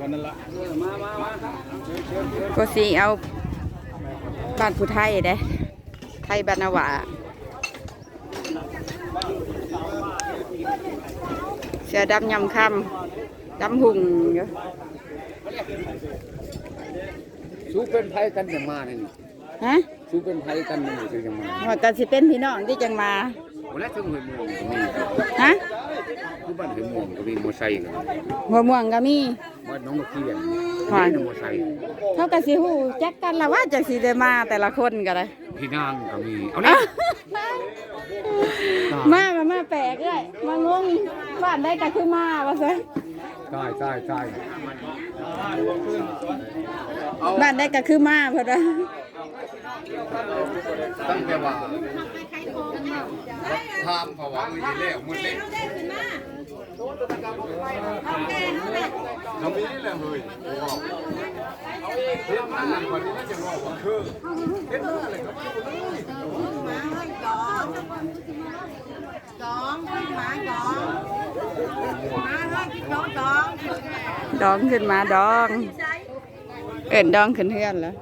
ກັນນັ້ນລະ. ກໍຊິເອົາບ້ານຜູ້ໄທເດ້ ໄທບ້ານນາຫວ້າ ເສືອດຳຍຳຄຳ ດຳຮຸ່ງຢູ່. ສູເປັນໃຜກັນຈັ່ງມານີ້? ຮະ? ສູເປັນໃຜກັນຈັ່ງມາ? ວ່າກໍຊິເປັນພີ່ນ້ອງຕິຈັ່ງມາ. ບໍ່ແລ້ວເທິງຫ້ວຍມ່ວງກໍມີ. ຮະ? ຄືບ້ານຫ້ວຍມ່ວງກໍມີ ໂມໄຊກໍມີ. ຫົວມ່ວງກໍມີ. ບ້ານໜອງນະຄຽນ ໂມໄຊ. ເຂົາກໍຊິຮູ້ຈັກກັນລະວ່າ ຈັກຊິໄດ້ມາແຕ່ລະຄົນກໍໄດ້. ພີ່ນາງກໍມີ. ເອົານີ້ ຕາ ມາ ມາ ມາແປກເອື້ອຍ ມາງົງ ບ້ານໃດກະຄືມາວ່າຊັ້ນ ຕາຍ ຕາຍ ຕາຍ ບ້ານໃດກະຄືມາເພິ່ນວ່າ ຕັ້ງແຕ່ວ່າ ຖາມເຂົາວ່າ ເອີ ແລ້ວ ໝົດແລ້ວ ກໍມີແຫຼະເຮີ້ຍ ເຮັດມາ ບັດນີ້ມັນຈະເວົ້າວ່າຄື ເຮັດມາແລ້ວກໍເວົ້າເລີຍ ດອງຂຶ້ນມາດອງ ດອງຂຶ້ນມາດອງ ເອີ້ນດອງຂຶ້ນເຮືອນແລ້ວ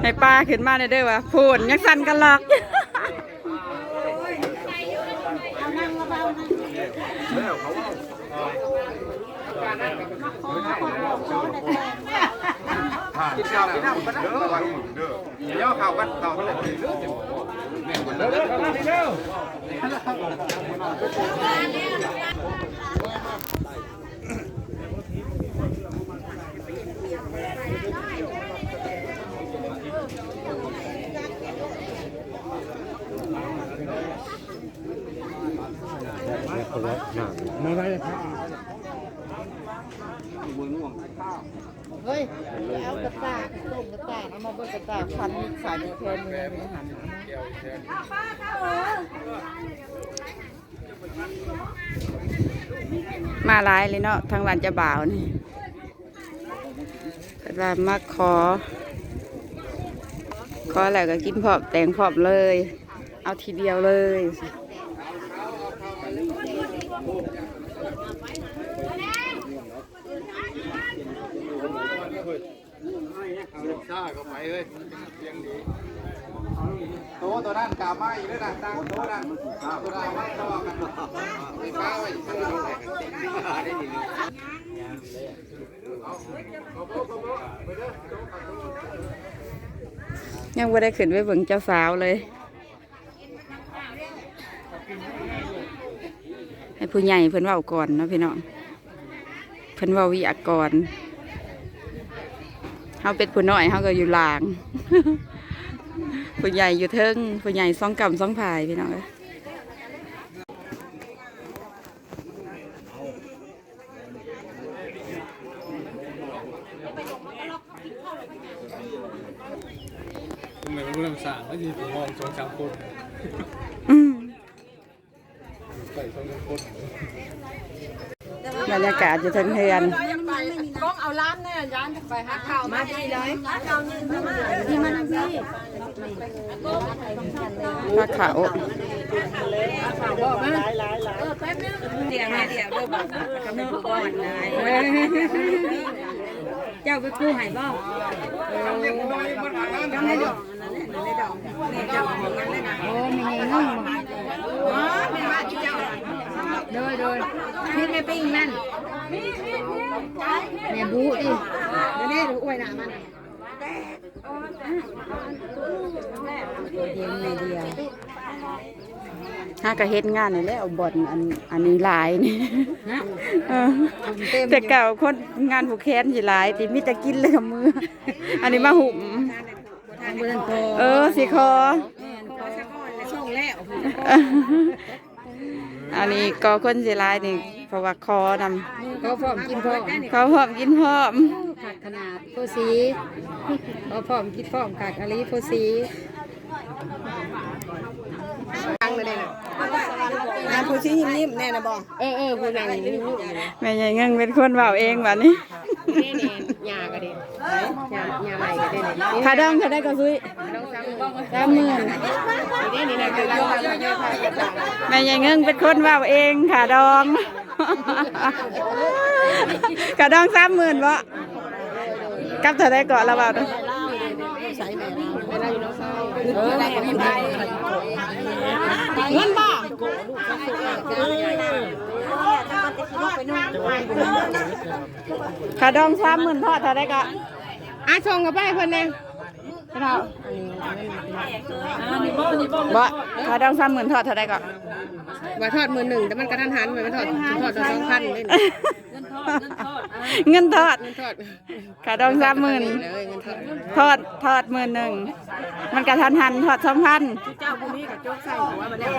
ໃຫ້ປາຂຶ້ນມາແດ່ເດີວ່າ ໂພນຍັງສັ່ນກະລັອກ. ເຮີ້ຍ ເອົາກະຕ່າ ຕົ້ມກະຕ່າ ເອົາມາເບິ່ງກະຕ່າ ຄັນມີຂາຍຢູ່ແຖວເມືອງນີ້ຫັ້ນ ມາຫຼາຍເລີຍເນາະ ທາງບ້ານເຈົ້າບ່າວນີ້ ເພິ່ນວ່າມາຂໍ ຂໍແລ້ວກໍກິນພ້ອມ ແຕ່ງພ້ອມເລີຍ ເອົາທີດຽວເລີຍ. ຊ້າເຂົ້າໄປເອີຍ ໂຕ ໂຕນັ້ນກະມາອີກເດີນະ ຕ່າງໂຕນັ້ນ ໂຕນັ້ນມາຕໍ່ກັນ ໄປປະໄວ້ ຍັງບໍ່ໄດ້ຂຶ້ນໄປເບິ່ງເຈົ້າສາວເລີຍ. ໃຫ້ຜູ້ໃຫຍ່ເພິ່ນເວົ້າກ່ອນເນາະພີ່ນ້ອງ ເພິ່ນເວົ້າວຽກກ່ອນ ເຮົາເປັນຜູ້ນ້ອຍເຮົາກໍຢູ່ລ່າງ ຜູ້ໃຫຍ່ຢູ່ເທິງ ຜູ້ໃຫຍ່ສອງກ້ຳສອງພາຍ ພີ່ນ້ອງເອີຍ. ແມ່ນເລື່ອງສ້າງ ມັນຊິຫ້ອງສອງສາມຄົນ ອືມ ໄປສອງສາມຄົນ ບັນຍາກາດຢູ່ເທິງເຮືອນ ກ້ອງເອົາລ້ານແນ່ ຢ້ານໄປຫາເຂົ້າມາດີເລີຍ ທີ່ມານຳພີ ພາເຂົ້າ ບອກມາ ເອີ ແປັບໜຶ່ງ ດຽວ ດຽວ ດຽວ ບອກກັບແມ່ຜູ້ກ່ອນນາຍ ເຈົ້າໄປກູ້ໃຫ້ບໍ່? ເອີ ເຈົ້າໃຫ້ດອກ ໂອ້ ແມ່ໃຫຍ່ເງິນ ໂດຍ ໂດຍ ເຮັດແມ່ປີ້ງນັ້ນ ແມ່ບູຕິ ເດ້ ອວຍໜ້າມັນ ຫາກະເຮັດງານນີ້ແຫຼະ ບ່ອນອັນ ອັນນີ້ຫຼາຍນີ້ ເອີ ແຕ່ເກົ່າຄົນງານຜູກແຂນຊິຫຼາຍຕິ ມີແຕ່ກິນແລ້ວກະເມືອ ອັນນີ້ມາຫຸ້ມ ເອີ ຊິຂໍ ອັນນີ້ກໍຄົນຊິຫຼາຍນີ້ ເພາະວ່າຂໍນຳ ຂໍພ້ອມກິນພ້ອມ ຂໍພ້ອມກິນພ້ອມ ຄັກຂະໜາດ ໂພສີ ຂໍພ້ອມກິນພ້ອມ ຄັກອີ່ຫຼີ ໂພສີ ນັ່ງເລີຍນະ ນາງໂພສີຍິ້ມໆ ແນ່ນະບໍ່? ເອີໆ ຜູ້ນັ່ງ ແມ່ໃຫຍ່ເງິງເປັນຄົນເວົ້າເອງບາດນີ້ ນີ້ໆ ຍ່າກໍດີ ຍ່າ ຍ່າໄຫຼກໍດີ ຄ່າດອງເທົ່າໃດກໍຊຸຍ? ສາມໝື່ນ ແມ່ໃຫຍ່ເງິງເປັນຄົນເວົ້າເອງ ຄ່າດອງ ຄ່າດອງສາມໝື່ນບໍ່? ກັບເທົ່າໃດເກາະລາວເວົ້ານະ? ເງິນບໍ່? ຄ່າດອງສາມໝື່ນ ທອດເທົ່າໃດເກາະ? ອາ ສົ່ງເຂົ້າໄປໃຫ້ເພິ່ນແດ່. ເທົ່າ ອັນນີ້ ບໍ່ ຄ່າດອງສາມໝື່ນ ທອດເທົ່າໃດກໍ? ວ່າທອດໝື່ນໜຶ່ງ ແຕ່ມັນກະທັນຫັນ ມັນທອດ ທອດສອງພັນເດ້. ເງິນທອດ ເງິນທອດ ເງິນທອດ ຄ່າດອງສາມໝື່ນ ເອີ ເງິນທອດ ທອດ ທອດໝື່ນໜຶ່ງ ມັນກະທັນຫັນ ທອດສອງພັນ. ເຈົ້າບໍ່ມີກະຈົກໃສ່ຫົວມັນແລ້ວ.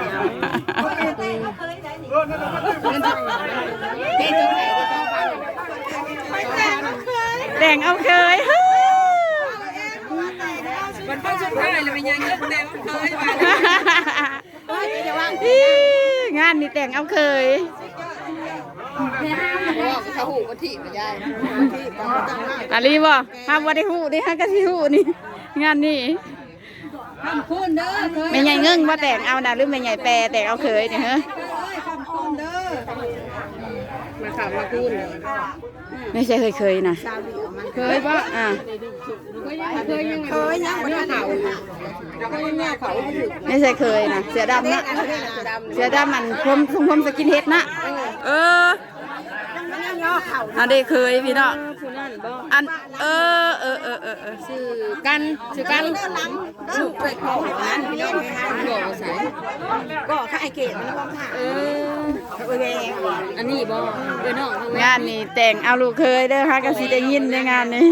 ແຕ່ງເອົາເຂີຍ ບັດຄົນສຸດທ້າຍລະແມ່ນຫຍັງ ແຕ່ງເອົາເຂີຍວ່າ. ອີ ງານນີ້ແຕ່ງເອົາເຂີຍ. ເຂົາຮູ້ວ່າຖີບມາຍາຍ ອີ່ຫຼີບໍ່? ເຮົາບໍ່ໄດ້ຮູ້ເດ້ ເຮົາກະຊິຮູ້ນີ້ ງານນີ້. ຄຳຄູນເດີ ແມ່ໃຫຍ່ເງິ້ງບໍ່ແຕ່ງເອົານະ ຫຼືແມ່ໃຫຍ່ແປແຕ່ງເອົາເຂີຍນີ້ເຮີ? ມາຄຳມາຄູນເດີ. ແມ່ໃສ່ເຄີຍໆນະ ເຄີຍບໍ່? ອ່າ ເຄີຍຍັງ ເຄີຍຍັງບໍ່ທັນເຖົ້າ ເຄີຍຍັງເຖົ້າ. ແມ່ໃສ່ເຄີຍນະ ເສື້ອດຳນະ ເສື້ອດຳ ອັນ ຜົມ ຊົງຜົມສະກິນເຮັດນະ. ເອີ ອັນເດເຄີຍພີ່ນ້ອງ ອັນ ເອີ ເອີ ຊື່ກັນ ຊື່ກັນ. ລູກເອື້ອຍພໍ່ນັ້ນ ພີ່ນ້ອງ ພໍ່ໃສ ກໍຂາຍເກດມັນບໍ່ຂາຍ. ເອີ ອັນນີ້ບໍ່ ເອີ ນ້ອງ ງານນີ້ແຕ່ງເອົາລູກເຂີຍເດີ ຫາກະຊິໄດ້ຍິນເດີງານນີ້.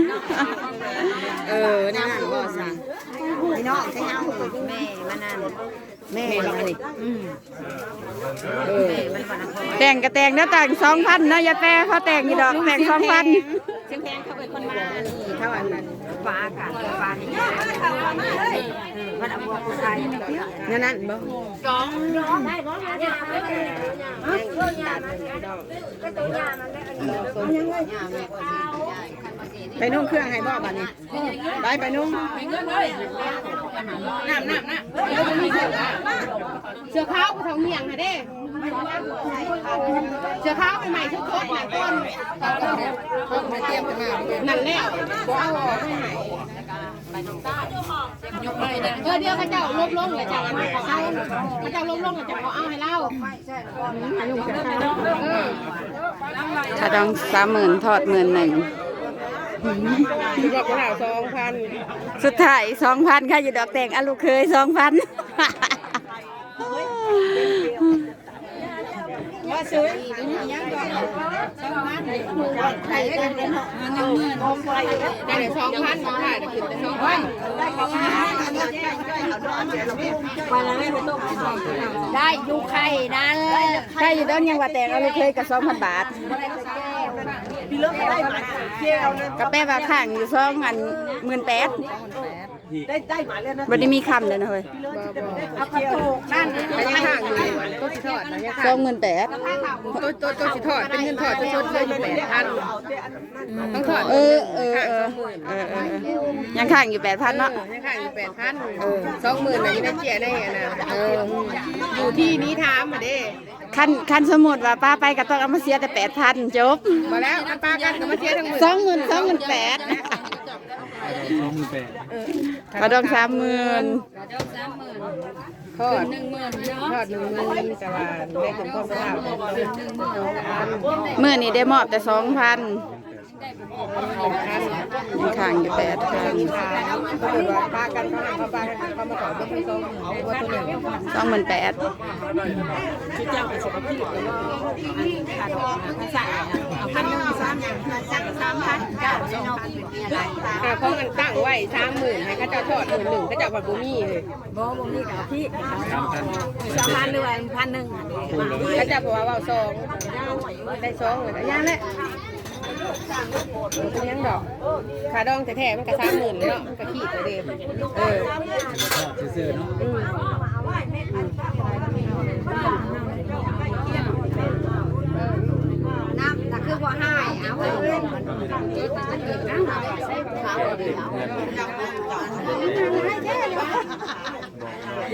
ເອີ ແນວນັ້ນບໍ່ຊະ ພີ່ນ້ອງ ໃສ່ເອົາ ແມ່ມັນນັ້ນ ແມ່ມັນນີ້ ອືມ. ເອີ ແຕ່ງກະແຕ່ງເດີ ແຕ່ງສອງພັນເນາະ ຢ່າແປ ພໍແຕ່ງຢູ່ດອກ ແຕ່ງສອງພັນ. ຊິແພງ ເຂົາເອີ້ນຄົນມານີ້ ເທົ່າອັນນັ້ນ ຟ້າກະຟ້າໃຫ້ ມັນເອົາບໍ່ຜູ້ຊາຍ ແນວນັ້ນບໍ່? ສອງ ໄປນຸ່ງເຄື່ອງໃຫ້ບໍ່ບາດນີ້? ໄປ ໄປນຸ່ງ ນ້ຳ ນ້ຳ ນ້ຳ ເສື້ອຂາວຜູ້ເຖົ້າຍ່ຽງຫັ້ນເດ້ ເສື້ອຂາວໃໝ່ໆ ສົດໆ ນະ ກ່ອນ ນັ້ນແລ້ວ ບໍ່ເອົາອອກໃຫ້ ເອີ ດຽວເຂົາເຈົ້າລົບລົງແລ້ວເຈົ້າເອົາ ເຂົາເຈົ້າລົບລົງແລ້ວເຈົ້າເອົາໃຫ້ລາວ. ຄ່າດອງສາມໝື່ນ ທອດໝື່ນໜຶ່ງ ສອງພັນ ສຸດທ້າຍສອງພັນ ຄ່າຢູ່ດອກແຕ່ງ ອາ ລູກເຂີຍ ສອງພັນ. ໄດ້ຢູ່ໄຂ່ນັ້ນ ໄດ້ຢູ່ເດີ ຍັງວ່າແຕ່ງເອົາລູກເຂີຍກະສອງພັນບາດ ກະແປວ່າຄ້າງຢູ່ສອງ ອັນ ໝື່ນແປດ ບໍ່ໄດ້ມີຄຳເດີນະເຮີຍ ບໍ່ ບໍ່ ກະຍັງຄ້າງຢູ່ ໂຕຊິທອດ ສອງໝື່ນແປດ ໂຕ ໂຕ ໂຕຊິທອດ ເປັນເງິນທອດສົດໆ ເຫຼືອຢູ່ແປດພັນ ຕ້ອງຖອນ ເອີ ເອີ ເອີ ຍັງຄ້າງຢູ່ແປດພັນເນາະ ຍັງຄ້າງຢູ່ແປດພັນ ເອີ ສອງໝື່ນນະ ຢູ່ໃນເຈ້ຍໃນອັນນະ ເອີ ຢູ່ທີ່ນີ້ຖາມຫັ້ນເດ້ ຄັນ ຄັນສົມມຸດວ່າປາໄປກໍຕ້ອງເອົາມາເສຍແຕ່ແປດພັນ ຈົບ ບໍ່ແລ້ວ ຄັນປາກັນກໍມາເສຍທັງໝື່ນ ສອງໝື່ນ ສອງໝື່ນແປດ ສອງໝື່ນແປດ ເອີ ຄ່າດອງສາມໝື່ນ ຄ່າດອງສາມໝື່ນ ທອດໜຶ່ງໝື່ນເນາະ ທອດໜຶ່ງໝື່ນ ແຕ່ວ່າໄດ້ເປັນຂອງເຂົາ ມື້ນີ້ໄດ້ມອບແຕ່ສອງພັນ ຍັງຄ້າງຢູ່ແປດພັນ ຖ້າເກີດວ່າປາກັນ ເຂົາໃຫ້ເຂົາປາກັນ ເຂົາມາຂໍເບິ່ງສອງໝື່ນ ຕົວໜຶ່ງ ສອງໝື່ນແປດ ເຈົ້າກໍຊິເອົາຜິດກັນເນາະ ເອົາພັນໜຶ່ງ ສາມ ສາມພັນ ເຈົ້າເນາະ ອ່າ ຂອງອັນຕັ້ງໄວ້ສາມໝື່ນ ໃຫ້ເຂົາເຈົ້າທອດໝື່ນໜຶ່ງ ເຂົາເຈົ້າພັດບໍ່ມີເລີຍ ບໍ່ ບໍ່ມີກໍເອົາຜິດ ສາມພັນ ຫຼືວ່າພັນໜຶ່ງ ເຂົາເຈົ້າເວົ້າສອງ ໄດ້ສອງ ຢ່າງແຫຼະ ບໍ່ເປັນຫຍັງດອກ ຄ່າດອງແທ້ໆ ມັນກໍສາມໝື່ນເນາະ ມັນກໍຂີດເດ້ ເອີ ຊື່ໆເນາະ ອືມ ນ້ຳນະຄືບໍ່ຫາຍ ເອົາ ຢ້າ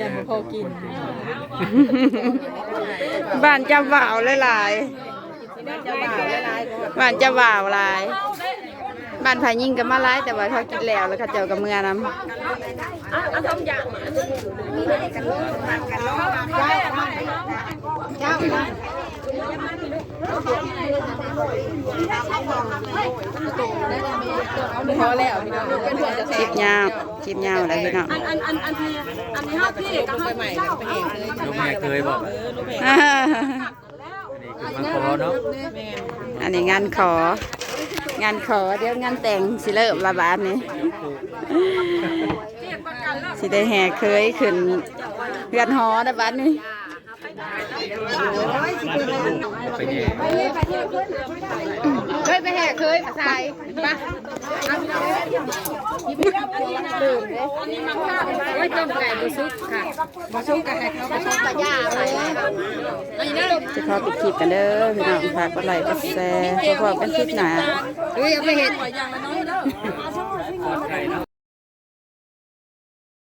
ນບໍ່ພໍກິນ ບ້ານເຈົ້າບ່າວຫຼາຍໆ ບ້ານເຈົ້າບ່າວຫຼາຍ ບ້ານຝ່າຍຍິງກໍມາຫຼາຍ ແຕ່ວ່າເຂົາກິນແລ້ວ ແລ້ວເຂົາເຈົ້າກໍເມືອນຳ ເຈົ້າ ພໍແລ້ວພີ່ນ້ອງ ຄລິບຍາວ ຄລິບຍາວແລ້ວພີ່ນ້ອງ. ອັນ ອັນ ອັນ ອັນທີ່ ອັນທີ່ເຮົາເທກັບເຮົາກິນເຂົ້າ ລູກແມ່ເຄີຍບໍ່? ອັນນີ້ຄືມາຂໍເນາະ ອັນນີ້ງານຂໍ ງານຂໍ ດຽວງານແຕ່ງຊິເລີ່ມລະບາດນີ້ ຊິໄດ້ແຫ່ເຄີຍຂຶ້ນເຮືອນຫໍລະບາດນີ້. ເຄີຍໄປແຫ່ເຄີຍປາຊາຍ ໄປ ໂອ້ຍ ຕົ້ມໄກ່ບໍ່ສຸກຄ່ະ ບໍ່ສຸກກໍໃຫ້ເຂົາໄປຕົ້ມປາຍ່າໄປ. ຊິຂໍປິດຄລິບກັນເດີພີ່ນ້ອງ ຝາກກົດໄລ້ກົດແຊ ພົບກັນຄລິບໜ້າ. ເອີຍ ເອົາໄປເຮັດ.